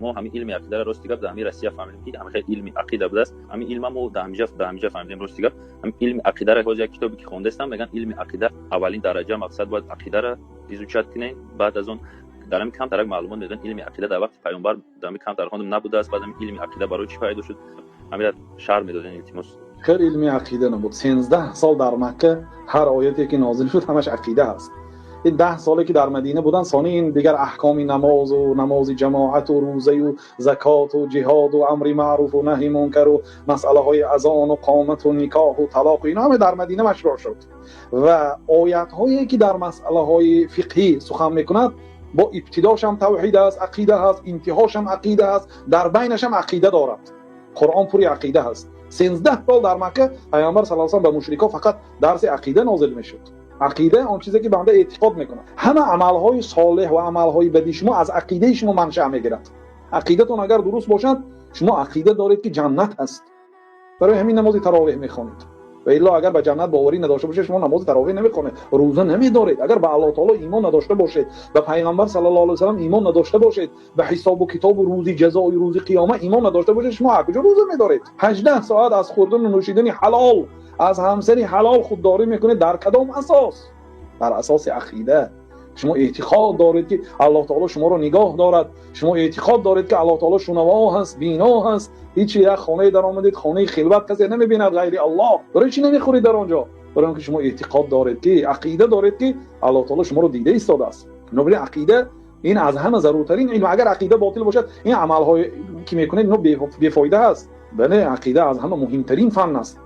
Мо ҳамин илми ақидаро, рости гап, дар ҳамин Россия фаҳмидем, ки ҳамин хел илми ақида будааст. Ҳамин илма мо дар ҳамиҷа фаҳмидем, рости гап. Ҳамин илми ақидаро ҳозир як китобе ки хондаистам, мегӯянд, илми ақида аввалин дараҷа мақсад бояд ақидаро изучать кунем. Баъд аз он дар ҳамин камтарак маълумот медоданд. Илми ақида дар вақти пайғамбар дар ҳамин камтар хондам, набудааст. Баъд ҳамин илми ақида барои чӣ пайдо шуд, ҳамира шарҳ медодем, илтимос. Хел илми ақида набуд? 13 сол дар Макка ҳар ояте ки нозил шуд, ҳамаш ақида аст. Ин 10 соле ки дар Мадина буданд, сони ин дигар аҳкоми намозу намози ҷамоату рӯзаю закоту ҷиҳоду амри маъруфу наҳи мункару масъалаҳои азону қомату никоҳу талоқу ино ҳама дар Мадина машрӯъ шуд. Ва оятҳое ки дар масъалаҳои фиқҳӣ сухан мекунад, бо ибтидошам тавҳид аст, ақида ҳаст, интиҳошам ақида ҳаст, дар байнашам ақида дорад. Қуръон пури ақида ҳаст. 13 сол дар Макка Пайғамбар сал ба мушрикҳо фақат дарси ақида нозил мешуд. Ақида он чизе ки банда эътиқод мекунад. Ҳама амалҳои солеҳ ва амалҳои бади шумо аз ақидаи шумо маншаъ мегирад. Ақидатон агар дуруст бошад, шумо ақида доред, ки ҷаннат ҳаст, барои ҳамин намози таровеҳ мехонед. Ва илло агар ба ҷаннат боварӣ надошта бошед, шумо намози таровеҳ намехонед, рӯза намедоред. Агар ба Аллоҳ таоло имон надошта бошед, ба Пайғамбар саллаллоҳу алайҳи васаллам имон надошта бошед, ба ҳисобу китобу рӯзи ҷазои рӯзи қиёма имон надошта бошед, шумо аз куҷо рӯза медоред? 18 соат аз хӯрдану нӯшидани ҳалол, аз ҳамсари ҳалол худдорӣ мекунед. Дар кадом асос? Дар асоси ақида. Шумо эътиқод доред, ки Аллоҳ таоло шуморо нигоҳ дорад. Шумо эътиқод доред, ки Аллоҳ таоло шунаво ҳаст, бино ҳаст. Ҳичи як хонае даромадед, хонаи хилват, касе намебинад ғайри Аллоҳ. Барои чӣ намехӯред дар он ҷо? Барои он ки шумо эътиқод доред, ки ақида доред, ки Аллоҳ таоло шуморо дида истодааст. Бинобар ин ақида ин аз ҳама заруртарин илм. Агар ақида ботил бошад, ин амалҳое ки мекунед, ино бефоида ҳаст. Бале, ақида аз ҳама муҳимтарин фан аст.